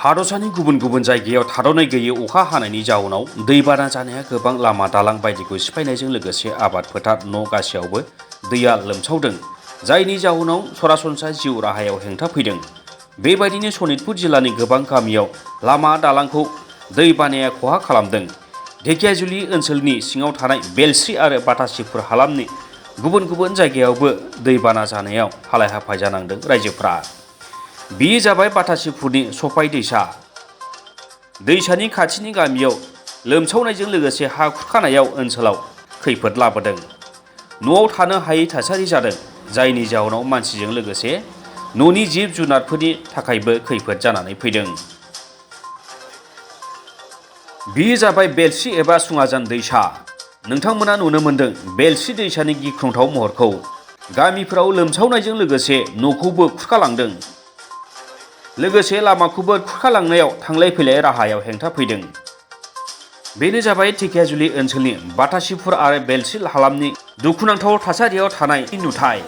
हादरसानि गुबुन गुबुन जायगायाव थाद'नाय गैयै अखा हानायनि जाउनाव दैबाना जानाया गोबां लामा दालां बायदिखौ सिफायनायजों लोगोसे आबाद फोथार न' गासैयावबो दैया लोमसावदों, जायनि जाउनाव सरासनस्रा जिउ राहायाव हेंथा फैदों। बेबायदिनो सनितपुर जिल्लानि गोबां गामियाव लामा दालांखौ दैबानाया खहा खालामदों। ढेकियाजुलि ओनसोलनि सिङाव थानाय बेलस्रि आरो बाटासिपुर हालामनि गुबुन गुबुन जायगायावबो दैबाना जानायाव हालाय हाफाय जानांदों रायजोफ्रा। बेयो जाबाय बाटासिपुरनि सफाय दैसा। दैसानि खाथिनि गामियाव लोमसावनायजों लोगोसे हा खुरखानायाव ओनसोलाव खैफोद लाबोदों। न'आव थानो हायै थासारि जादों, जायनि जाउनाव मानसिजों लोगोसे न'नि जिब जुनारफोरनि थाखायबो खैफोद जानानै फैदों। बेयो जाबाय बेलस्रि एबा सुङाजान दैसा। नोंथांमोना नुनो मोन्दों बेलस्रि दैसानि गिख्रंथाव महरखौ। गामिफोराव लोमसावनायजों लोगोसे न'खौबो खुरखालांदों। लोगोसे लामाखौबो खुरखालांनायाव थांलाय फैलाय राहायाव हेंथा फैदों। बेनो जाबाय ढेकियाजुलि ओनसोलनि बाटासिपुर आरो बेलस्रि हालामनि दुखुनांथाव थासारियाव थानाय नुथाय।